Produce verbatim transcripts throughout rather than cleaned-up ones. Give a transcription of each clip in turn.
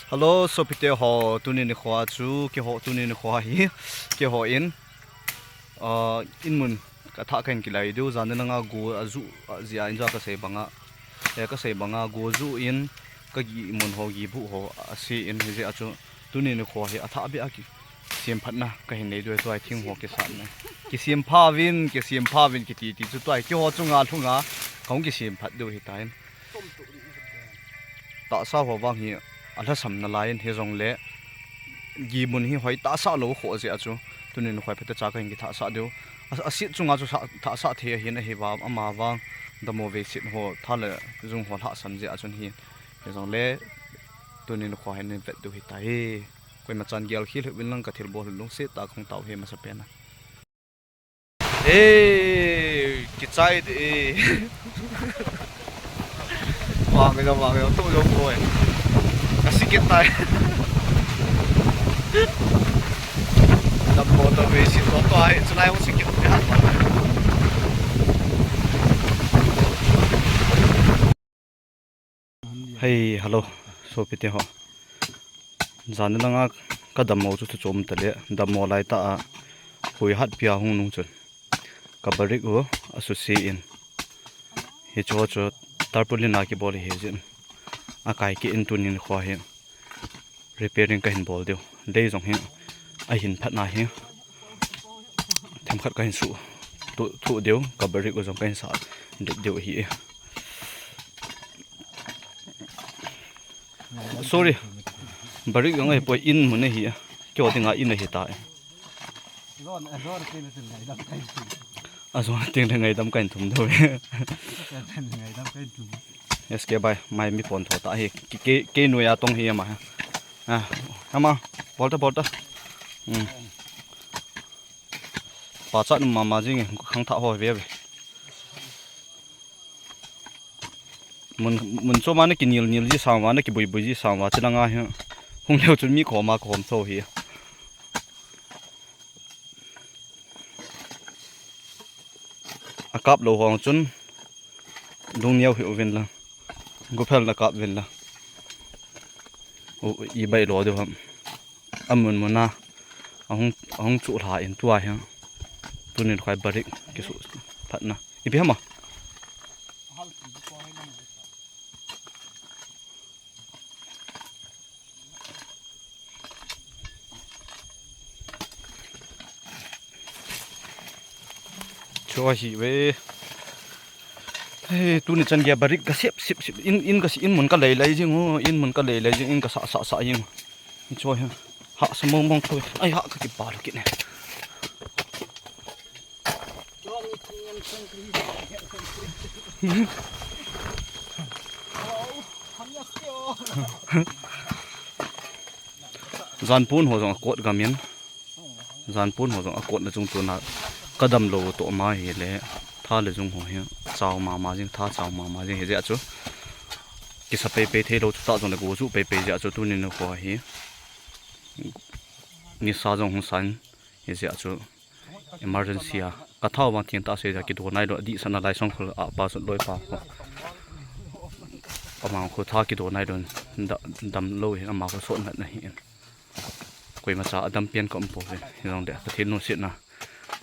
Hello, sopite ho, tuni nikho chu, keiho, tuni nikho hi, keiho in, ah, in mun ka thah kahin kilai diu, jan nilanga go aju, ah, jia in ja kasei banga, eh, kasei banga go ju in, ka gi mun ho, gi bu ho, ase in, hijeh a chu, tuni nikho hi, athah beh a kisem phatna, kahin nei diu, tua thing ho kisatna. Kisem pha uvin, kisem pha uvin, kiti ti chu tua, keiho chunga lhunga, kahung kisem phat diu hitan. Tahsa ho vang hi alhasam nalai in hijongle, gi mun hi hoi tahsa lou khoh jeh a chu, tuni nikho hi phatecha kahin kithahsah diu. A, aset chunga chu sa, thahsah thei ahin ahi va, ama vang damo veiset ho, tha le jung ho lhahsam jeh a chun hi, hijongle, tuni nikho hi nahin vet diu hitai. Koima chan gel khel hih uvin lang ka thilbol lungset tah a kahung tao hi masapen a. Eh, kichai de, eh. Vang ka, vang ka, to lo ko, eh. Kasi kitai. Dam motor veiset to, to ai, chulai mo sikit. Hei, hello, sopite ho. Jan nilanga ka dammo chu thu chom tale, dammo lai tah a, hui hatpi a hung nung chun, ka barrack u asuse in. Hichu chu tarpaulin a kibol hi jin. Akai kit in tuni nikho hi repairing kahin bol diu. Lei jong hi ahin phatna hi themkhat kahin su tu, tu diu, ka barrack u jong kahin sa lut diu ahi. Sorry. Barrack jong ahipoi, in mun ahi. Keiho dinga in ahitai. Ajon, ajon teng le ngaidam kahin thum diu. Ngaidam kahin thum. S K bhai, mai mi pon tho ta hi. Kei, kei, kei noiya tong hi ama. Ah, ama, bol ta, bol ta. Hmm. Pachat mama jing e, khangthah ho ve ve. Mun, mun chom a na kinil nil ji sang uva, na kibui bui ji sang uva, chilanga hi. Hung leu chun mi khom a khom tho hi. Akap lou ho chun, lung neo hih uvin lang. Guphel na kap uvin lang. U, i bai lo diu ham. Amun mun a, ahung, ahung chu lha in tua hi. Tuni nikho hi barrack kisu phatna. Ipi ham a? Chu ahi ve. Hei, tuni chan geiya barrack ka sep, sep, sep. In, in ka si, in mun ka lei lei jing u, in mun ka lei lei jing, in ka sa, sa, sa jing. Chu hi. Ha, sa mong mong chu. Ai ha, ka kipa lo kit ne. Janpon ho jong akot gam in. Janpon ho jong akotna chung chun a kadam lou toh ma hile. Tha le jung ho hi chao mama jing, tha chao mama jing hijeh a chu. Kisa pei pei thei lou chu ta jong le go chu pei pei jeh a chu tuni nikho hi. Nisa jong hung san hijeh a chu. Emergency a. Ka thao vang thing ta se ja kido nai lou, dihsah na lai song khol a pa sut loi pa ko. Amang khu tha kido nai lou, da, dam lou hi ama khu sot nat na hi. Koima cha adam pian ka um poi. Hi jong le Pathen lungsetna,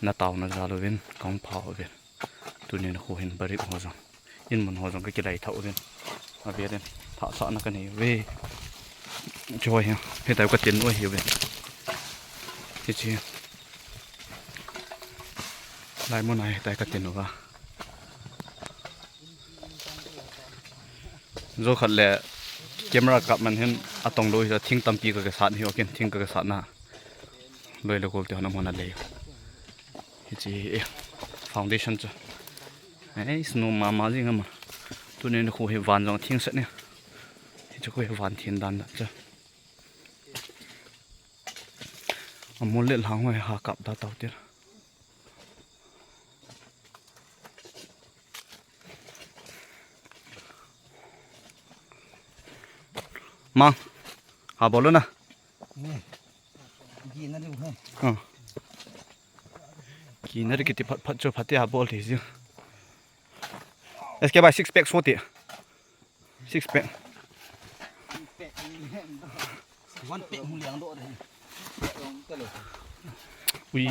na taona jal uvin, ka hung pha uvin. Tuni nikho hin barrack ho jong. In mun ho jong ka kilai thah uvin. Avel in. Thahsahna ka nei uve. Chu hi. Hitia ka tin u ahi uve. Hiche. Lai mun a hitia ka tin uva. Jou khat le camera kap man hin atong lou hi thing tampi ka kisat hi, okay, thing ka kisatna. Loi le gol te hon amon a lei. Hiche hi, eh, foundation chu. Ei, snow mama jing ama. Tuni nikho hi van jong theng set ne. Hiche khu hi van theng dan dan chu. Amol le lang ho hi ha kap da tau tir. Mang, ha bol na. Ni. Gi na diu he. Ha. Gi na di kiti phat phat chu phat ti ha bol ti ji. S K bhai six pack so ti. Six pack. One pek hung liang doh de. Ui.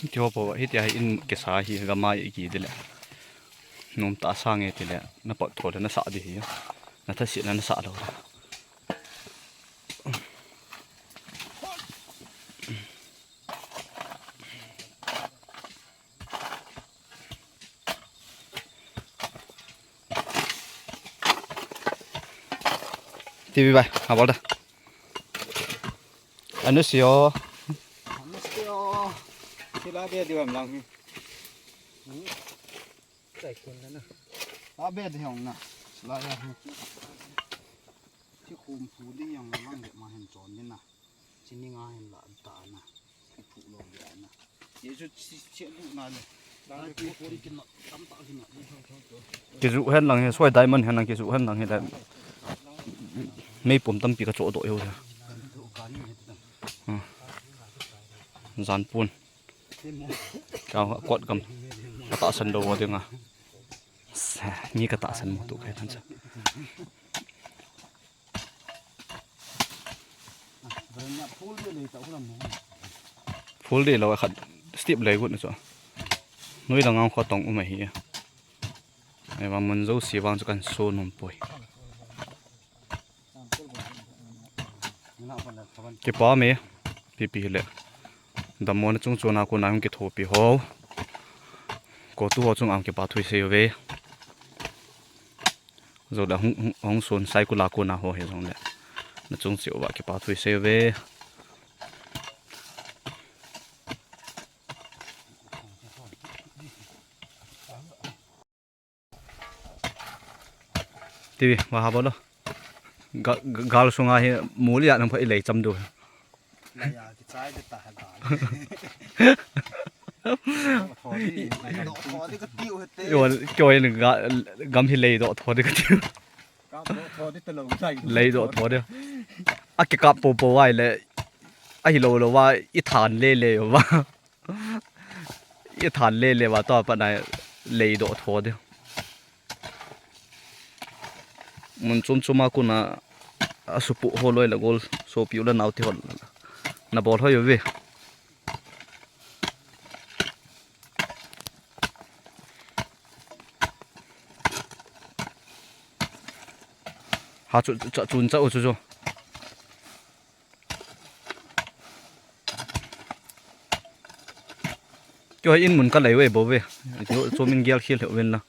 Hiti ho po, hitia hi in kisa hi gam a i ki dile. Nom ta sa nge tile, na pat tho le na sa di hi. Na tha si na na sa lo. Tibi bai, abol da. Anu sio. Anu sio. Sila dia di bam lang hi. Hmm. Sai kun na na. Abe di hong na. Sila ya. Ti kum pu di yang lang de ma hen chon ni na. Chini nga hin la ta na. Ki phu lo ya na. Ye chu chi, chi lu na le. Na ki phu ri kin na, tam ta kin na. Kizu hen lang hi, soi diamond hen lang, kizu hen lang hi le. Mei pum tampi ka cho do yo. Kan do kan ni he ta. Hmm. Jan pun. Ka kot gam. Ka ta san do wo ding a. Sa, ni ka ta san mo tu kai tan sa. Full day lo khat step lei gut na chu. Noi lang ang kho tong um ahi. Ai va mun jo si vang chu kan so nom poi. Kipa me, pipi le. Dammo na chung chuna kona hung kithopi ho. Ko tu ho chung ang kipa thu i sei uve. Jole hung, hung, hung sun sai kula kona ho hi jongle. Na chung cheh uva kipa thu i sei uve. Tibi, va ha bolo. Ga-, ga-, gal sunga hi muli a nam kha i lei cham du. Lei a kichai de ta ha gal. Thodi, thodi ka tiu hete. Yo, kyo in ga-, gam hi lei do thodi ka tiu. Kap do thodi ta lo sai. Lei do thodi. A kikap popo vai le. A hi lo lo va i than le le va. I than le le va to pa na lei do tho de. Mun chom chom a kona a supu ho loi la gol sopi u la nau ti hol. Na bol hoi ve. Ha chu, chu, chun cha u chu chu. Kyo in mun ka lei ve bo ve. Kyo chom in gel khel ven la.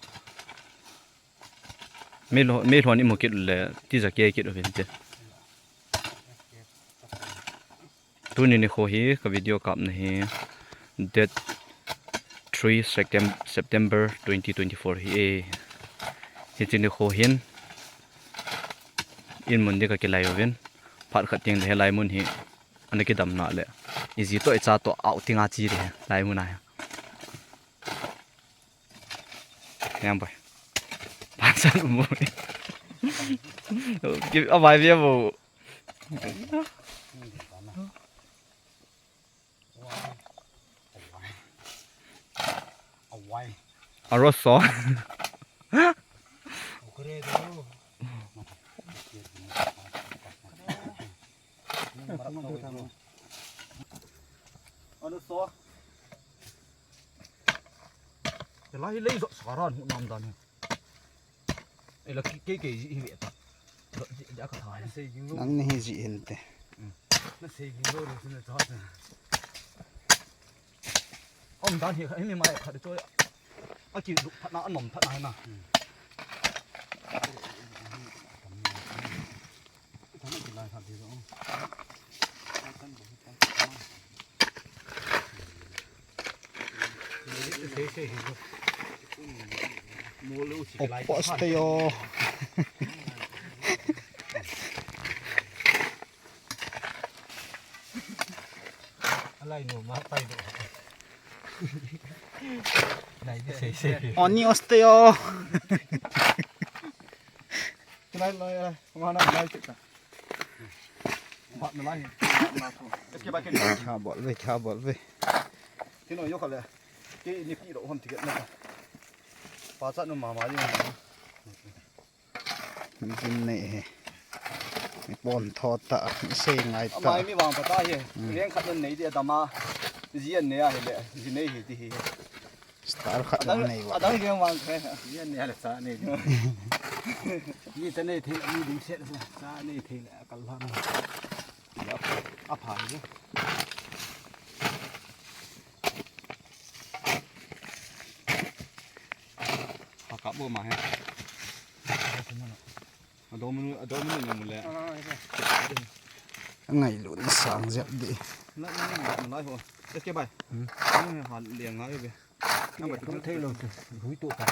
Me lo, me lo ni mo kit le, ti ja ke kit ven te. Tuni nikho hi ka video kapna hi date three Septem-, September twenty twenty-four hi e. Hiche nikho hin in mun ding ka kilai uvin. Phat khat teng le helai mun hi ana kidam na le. I ji to i cha to outing a chi de lai mun a hi. Yang bai. Pansan mo. Ki a bai bia bo. Awai. Aro so. Anu so. Te lai lei jo saran hu nam dan. Ela kei, kei, kei ji hi ve ta. Lo ji, ja ka tha. Nang ni hi ji hin te. Na sei ging lo ni sina cha cha. Om dan hi, hi mi mai khat cho. A ki lu phat na, a nom phat na na. Oppa stay o. Alai no ma pai do. Lai ni sei sei. Oni osteo. Lai lai lai. Ma na lai chika. Bat na lai. Eske ba ke. Kha bol ve, kha bol ve. Tino yo kha le. Kei ni pi lo hom ticket na. Pa cha nu mama ni. Din nei he. Ni pon tho ta, ni sei ngai ta. Amai mi vang pa ta he. Hmm. Reng khat nan nei dia dama. Ji an nei a he le. Ji nei he ti he. Star khat adang, nan nei va. Adang reng vang khe. Ji an nei a le cha nei. Ni ta nei thei, ni ding set cha nei thei le kal ham. A pha ni. Hakap bo ma he. Adom nu, adom nu nyam le. Ngailut na sang jep di. Na, na, na, na lai ho. Let's get by. Hmm. Na ha le ngai be. Nang ba tu thei lo tu. Hui tu ka.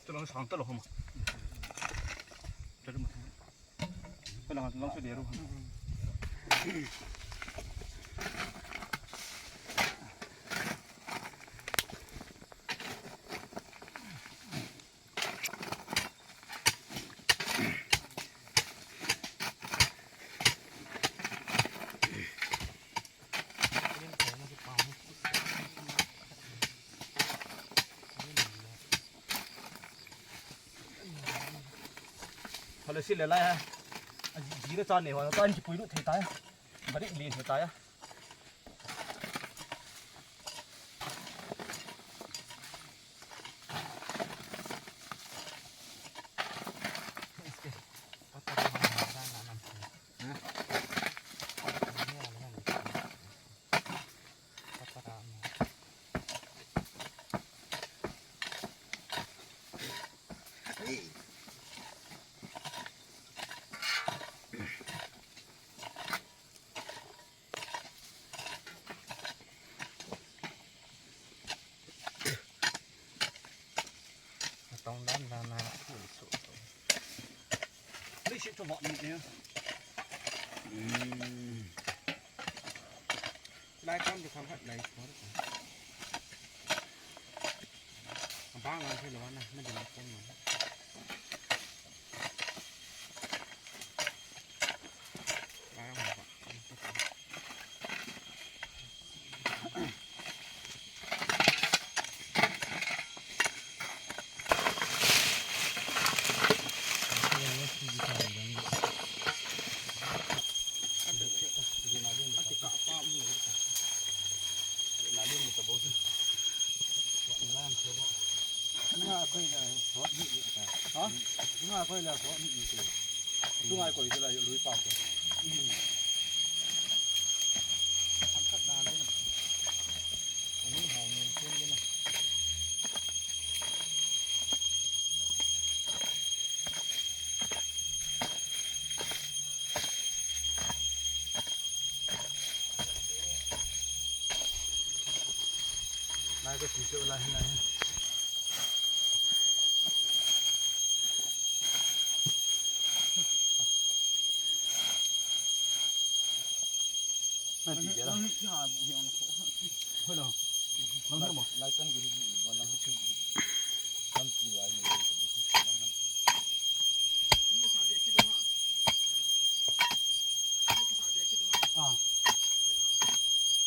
Tulang sang talo homa. Talo ma. Tulang, tulang su dia ru. Hello, si le lai ha. A ji, ji le chan ne ho, kan ki pui nu thei tai. Bari li thei tai. Tong dan dan na. Ni si to vat ni. Hmm. Lai kam tu kam hat lai. Bang lang thei lo na, na din kom na. Lai kam ba. Nga koi la sot ni ni ta. Ha? Nga koi la sot ni ni ta. Tu ngai koi la lui pa ko. An khat na din. Ani hong nin tin din na. Lai ka ti chu lai hin lai hin. Na ti dia la. Hoi lo. Lang mo. Lai kan gi ba lang chu. Kan ti ai ni. Ah.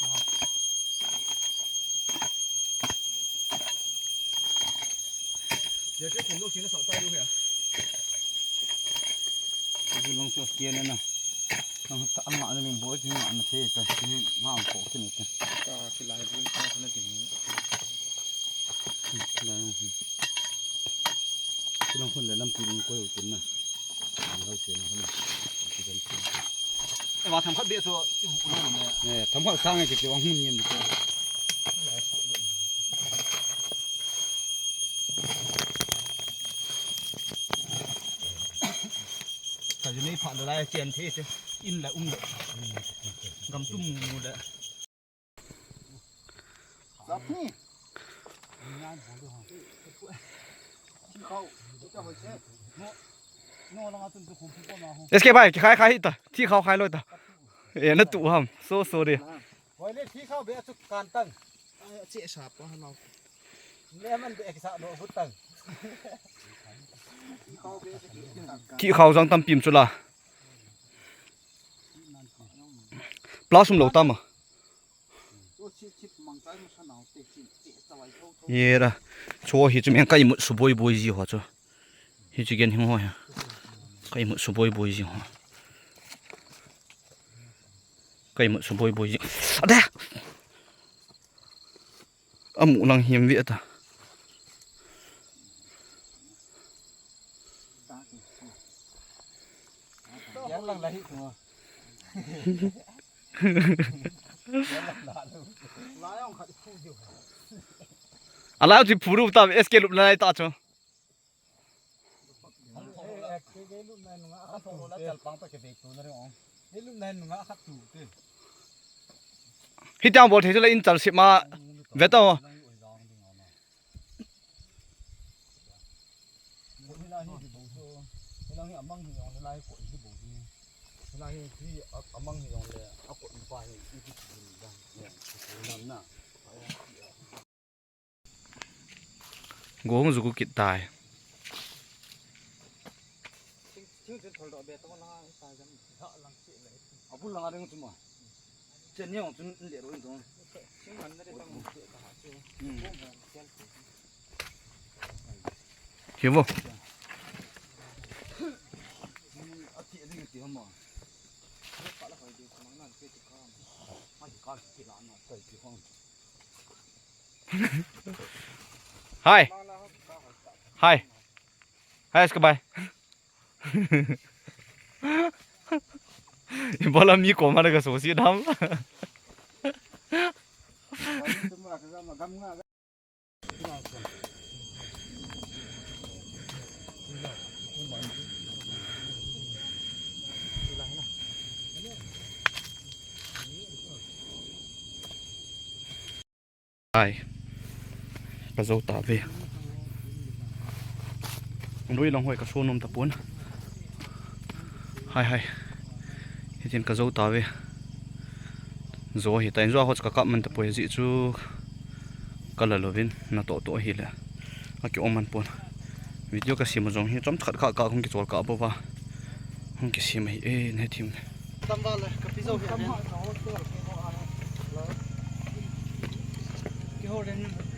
Ah. Dia ke kong lo sini sa tai lu ya. Aji long so kia na na. Ang ta ama na ling boy ti na na the ta. Ni ma ko ti na ta. Ta ki lai bu ta na ki ni. Lai. Ti long khun le lam ti ling ko yo ti na. Ang lo ti na khun. Ti dan ti. E wa tham khat be so i bu lo ne. E tham khat sang ke ti wa hun ni ni. Ka ji nei pha lo lai chen the te. In la um le. Gam tum mu le. S K bhai, kikhai khai hita. Thi khao khai lou ta. Eh, na tu ham. So sorry. Hoi le, thi khao be chu kan tang. Che sa pa ha lau. Le man be sa do hu tang. Thi khao jang tam pim chu la. Plasum lou tama. Yera. Cho hi chu meng kai mut su boi boi ji ho chu. Hi chu gen hing ho ya. Kai mut su boi boi ji ho. Kai mut su boi boi ji. Ada. Amu lang hiam ve ta. Alai ti phuru ta S K lup lai ta chu. Hitiang bol thei chu la in chal sima ve ta. Gong zuku kit tai. Abul lang ading tuma. Chen ni ong tun le ro in tong. Hi vo. Ati ading ti hama. Hai. Hai. Hai, S K bhai. Ibola mi koma na ka so si dam. Hai. Ka jou ta ve. Lui lang hoi ka so nom ta pon. Hai, hai. Hitin ka jou ta ve. Jo hi ta in jo ho ka kap man ta poi ji chu. Ka la lovin na to to hi le. A ki om man pon. Video ka sem jong hi chom khat kha ka hung ki chol ka bo va. Hung ki sem hi e ne thim. Tam va le ka pi jo hi ne. Ki ho le ni.